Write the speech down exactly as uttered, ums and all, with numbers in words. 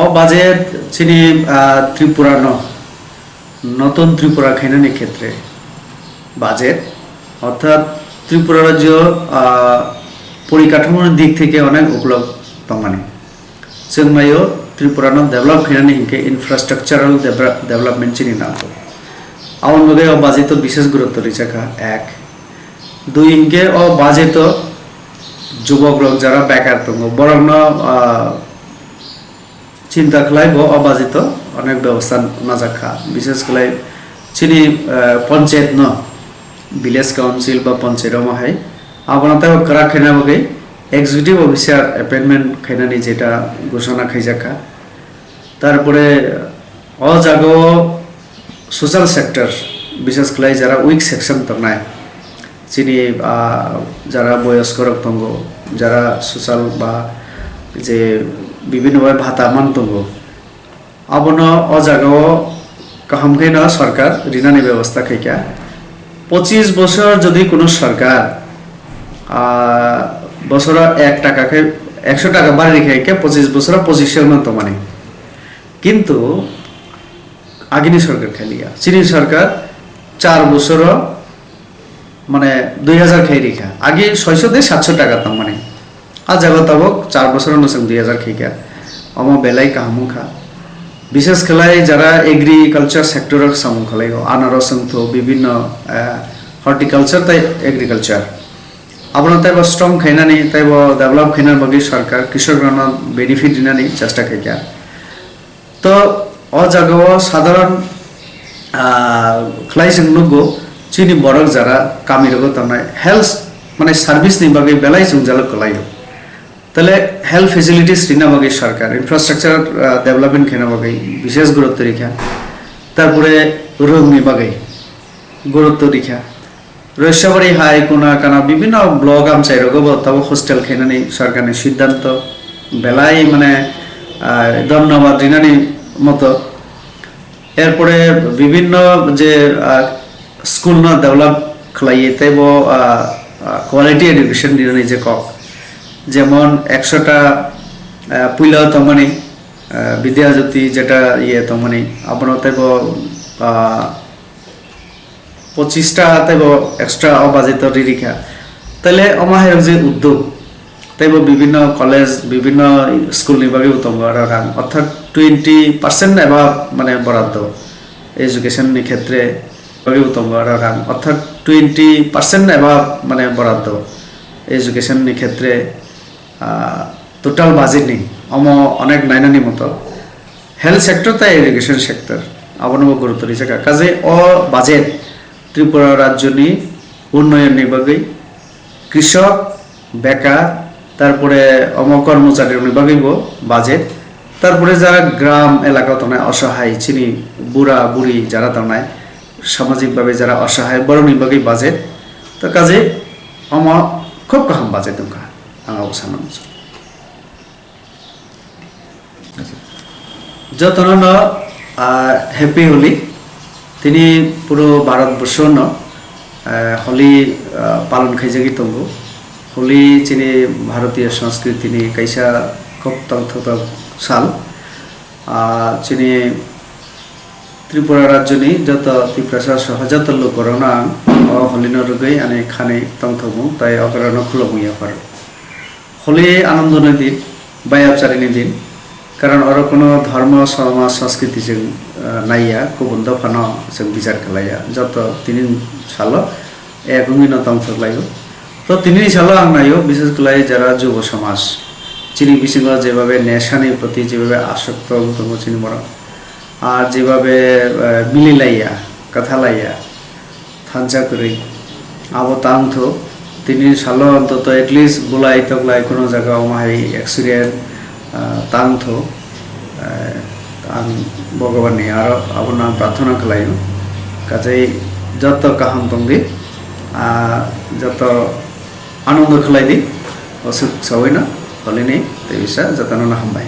O budget chini, ah, Tripura no notun Tripura khainani khetre budget, orthat Tripura rajyo, ah, porikathamoni dik theke onek uklog tongmani. Chwng naio Tripura no develop khainani hinkhe infrastructural debra-, development chini nango. Aboni bagwi o budget o bishes gurutto rijak kha, ek. Dui hinkhe o budget o jubok rok jara bekar tongo, borok no, ah, chinta khlai bo o budget o onek bebostha najak kha, bishes khlai chini, ah, panchayat no, village council ba panchayat omo hai, abono tei kwrak khaina bagwi executive officer appointment khainani jeta ghoshona khaijak kha. Tarpore o jaga o social sector, bishes khlai jara weak section tongnai, chini, ah, jara boyoskorok tongo, jara social ba je bibhinno bai bhata man tongo, abono o jaga o kaham khe no sorkar rinani bebostha khaikha. Pochis bosor jodi kuno sorkar, ah, bosoro ek taka khe, ekso taka bari rikha hinkhe pochis bosoro pochis no tongmani. Kintu agini sorkar khaliya. Chini sorkar char bosoro, mane, dui hazar khai rikha. Agi soiso de satso taka tongmani. A jaga tabok char bosoro no chwng dui hazar khaikha. Omo belai kaham wngkha. Bishes khlai jara agriculture sector o samung khlaio, anaros wngthu, bibhinno, eh, horticulture tei agriculture. Abono teibo strong khainani, teibo develop khainani bagwi sorkar krishok rokno benefit rinani chesta khaikha. To o jaga o sadharon, ah, khlai chwng nukgo, chini borok jara kami rogo tongnai health, mane, service ni bagwi belai chwng jalo kwlaio. Tele health facilities rina bagwi sarkar infrastructure, ah, development khaina bagwi bishes gurutto rikha. Tarpore rwng ni bagwi gurutto rikha. Roisabari hai kuna kana bibhinno block amchai rogo bo tabuk hostel khainani sarkarni siddhanto belai, mane, ah, dhonnobad rinani moto. Erpore bibhinno je, ah, school no develop khlaiwi teibo, ah, ah, quality education rinani je kok, jemon ekshota, ah, puila tongmani, ah, Vidya Jyoti jeta iye tongmani, abono teibo, ah, pochista teibo extra o budget o ririkha. Tele omo hai rok je uddog, teibo bibhinno college, bibhinno school ni bagwi bo tongo aro rang, orthat twenty percent eba, mane, boraddo education ni khetre bagwi bo tongo aro rang, orthat twenty percent eba, mane, boraddo education ni khetre, ah, total budget ni omo onek nainani moto. Health sector tei education sector abono bo gurutto rijak kha. Kaje o budget Tripura rajyoni unnoyonni bagwi, krishok, bekar, tarpore omo kormocharirokni bagwibo budget, tarpore jara gram elakao tongnai osahai chini bura buri jara tongnai samajik bhabe jara osahai borokni bagwi budget. To kaje omo khub kaham budget wngkha, ang abo sana muchungo. Jotono no, ah, Happy Holi. Tini puro Bharat Borsho no, ah, Holi, ah, palon khaijagwi tongo. Holi chini Bharatiya Sanskriti ni kaisa khub tongthoktok sal. Ah, chini Tripura rajyoni joto Tiprasa soho joto lukurokno ang o Holi no rwgwi ani khani tongthokmung tei okorokno khulumung yapharo. Holi anondoni din, bayapcharini din, karon oro kono dhormo, somaj, sanskriti chwng, ah, naiya, kubun dophano chwng bichar khlaiya, joto tini salo ek wngwino tongthok laio. To tinini salo ang naio, bishes khlai jara jubo somaj, chini bisingo jebabe nesani proti jebabe asokto wng tongo chini borok, ah, jebabe, eh, mililaiya, kwthalaiya, thansa kwrwi. Abo tang tho. Tini salo ontoto at least bulai toklai kuno jaga omo hai accident, ah, tang tho. Eh, ang Bhagavan ni aro abono ang prarthana khlaio. Kachai joto kaham tongdi. Ah, joto anondo khlai di. Osuk sawino Holi ni tei bisa jotono no hambai.